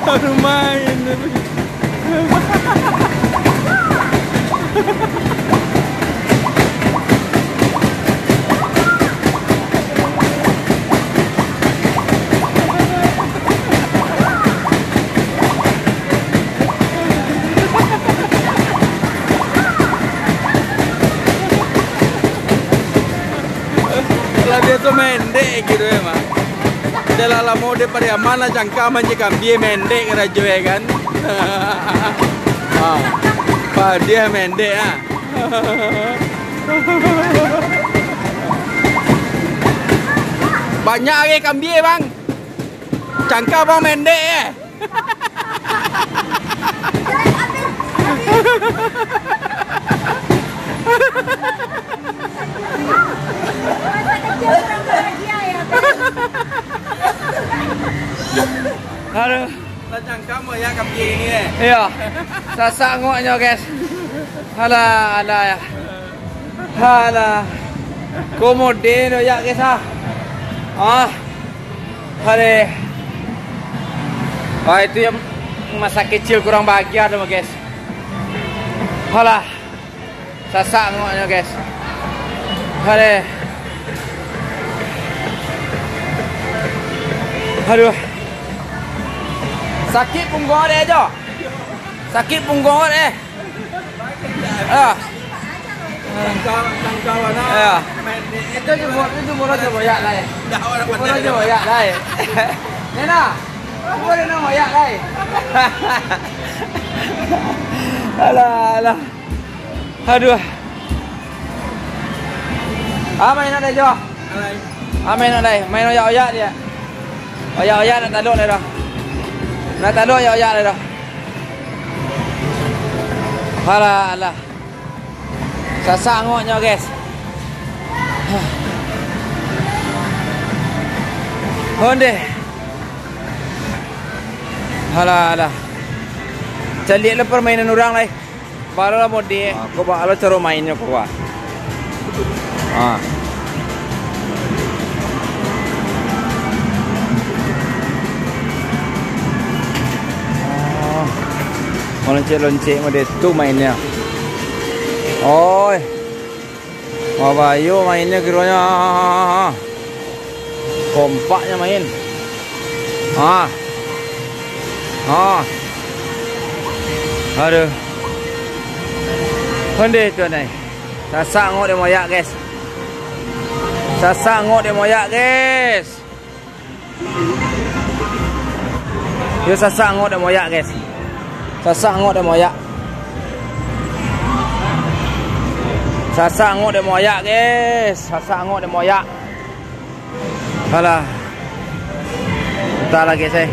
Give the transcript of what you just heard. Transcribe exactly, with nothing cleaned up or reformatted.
Baru main. Lah biaso mendek gitu ya, Mak. Udah lah lamo dek Pariaman lah, cangka mancik kambie mendek karajo ya kan. Ha. Padiah mendek ah. Banyak lagi kambie, Bang. Cangka Bang mendek eh. Aduh. Tacangkam ya kambie ini eh. Iya. Sasak ngoknyo, guys. Alah, alah ya. Alah. Komode no ya, guys ah. Ah. Aduh. Wah, itu yang masa kecil kurang bahagia tu, guys. Alah. Sasak ngoknyo, guys. Aduh. Aduh. Sakik pungguang deh, Jo. Sakik pungguang deh. Ah. Tangkal, tangkal mana? Ya. Itu di bawah, itu di bawah coba ya, lai. Di bawah coba ya, lai. Nena. Boleh nama ya, lai. Alah, alah. Aduh. Ah, main nak dah, Jo? Alai. Ah, main nak dah. Main oyak-oyak dia. Oyak-oyak nak taluk dah. Nak taluk oyak-oyak dah. Alah, alah. Sasak ngoknyo, guys. Ondeh. Alah, alah. Caliak lah permainan urang lai. Baru lah mode. Ah, ko baa lo caro mainnyo ko, Pak? Ah. Oh. Maloncek-loncek mode tu mainnyo. Oi. Wah, bayo mainnyo kironyo. Kompaknyo main. Ah. Ah. Aduh. Ondeh tu anai. Sasak ngok dek moyak, guys. Sasak ngok dek moyak, guys. Yo, sasak ngok dek moyak, guys. Sasak ngok dek moyak. Sasak ngok dek moyak, guys. Sasak ngok dek moyak. Alah. Entahlah, guys, eh.